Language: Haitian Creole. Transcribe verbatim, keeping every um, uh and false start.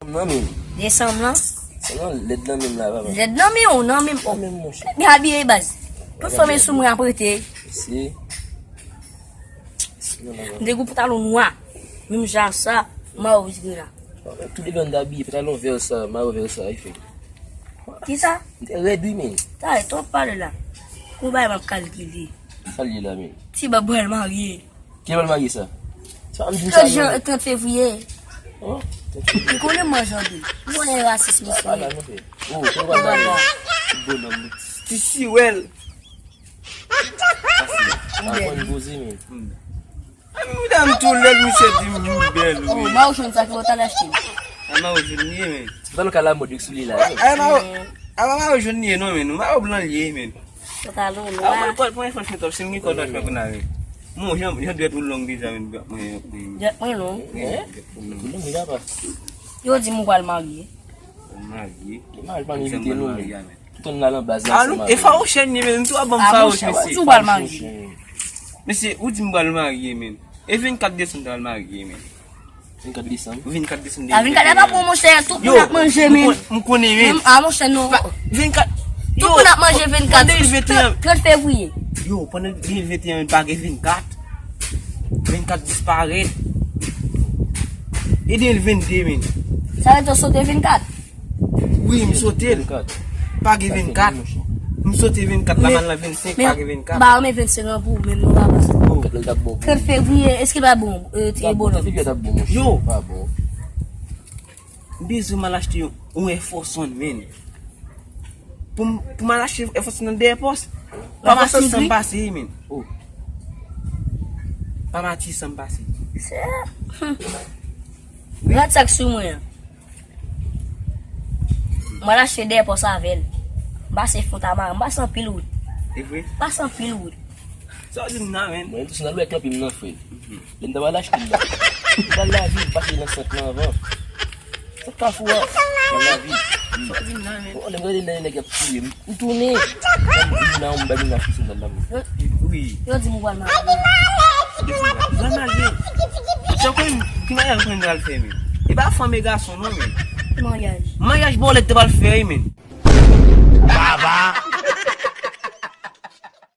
Nan men. Desanm lan. Se nan lèd nan men la, papa. Lèd nan men ou, nan men ou. Nan men, monchè. Byen abiye, baz. Tout fanm sou mwen ap rete. Se. M te gen pantalon nwa. Menm jan sa, mayo vire la. Tout devan m te abiye, pantalon vè sa, mayo vè sa, e fè. Kisa? M te rèd, wi, men. Talè, twòp pale la. Kou bay m ap kalkile. Sa l ye la, men. Ti bab pral marye. Ki pral marye sa? Sa m di sa, trant jan, non. Trant fevriye. Oh, trant fevriye. Li konnen mwen jodi. Li konnen rasis, mesye. Ala, nou fè. Oh, ki pral marye? Ti bonòm. Ti siwèl. Sa se. Ou bèl. Aprann poze, men. Medam tou lèd, misye di m bèl, wi. Oh, mayo jòn sa ki w t al achte. A mayo jòn li ye, men. Se pantalon k a lamòd yo k sou li la, wi. A mayo, a pa mayo jòn li ye, non, men. Mayo blan li ye, men. Pantalon nwa. A, mwen, mwen, mwen, franchman, top, si m gen kòd, franchman, pou n ale. Mwen, jan, jan dwèt ou long deja, men, mwen, mwen. Dwèt mwen long. Wi, dwèt ou long, wi, papa. Yo di m ou pral marye. Marye. Marye pa envite nou, men. Tout moun nan baz la, a, nou, e fawouch li ye, men, m tou ap ban m fawouch, mesye. Ou pral marye. Mesye, ou di m pral marye, men. E vennkat desanm m pral marye, men. Vennkat desanm? Vennkat desanm. A, vennkat la pa bon, monchè, tout moun ap manje, men. M konnen, men. A, monchè, non. Vennkat. Tout moun ap manje vennkat. Pandan de mil venteyen. Trant fevriye. Yo, pandan de mil venteyen, men, pa gen vennkat. Vennkat disparèt. E de mil vennde, men. Sa vle di w sote vennkat? Wi, m sote l. Pa gen vennkat. M sote vennkat, la, m al nan vennsenk, pa gen vennkat. Ba, men vennsenk an pou ou menm, non, papa. Trant fevriye, èske pa bon, e, ti bonòm? Yo. M bezwen m al achte yon, yon Air Force One, men. Pou m, pou m al achte Air Force One nan dèyè pòs. Pa Matisan m pase, men. Pa Matisan m pase. Gad sa k sou mwen an. Mwen al achte dèyè pòs avè l. M pase Fontamara, m pase anpil wout. E vre? M pase anpil wout. Sa w di m nan, men? Mwen tou, se nan lwè kanpe m nan, frè. Lè m ta pral achte l la. M pral lavil, m pase nan sant lan anvan. Sant Kafou a, m pral lavil. Sa w di m nan, men? Bon, lè m gade nan nèg y ap touye m. M tounen. M tounen nan yon bagay nan fis m nan. Wi. Yo di m ou pral marye. Pral marye. Sa w konn, ki maryaj ou konn pral fè, men? E pa fanm e gason, non, men. Maryaj. Maryaj bòlèt te pral fè, men. Baba.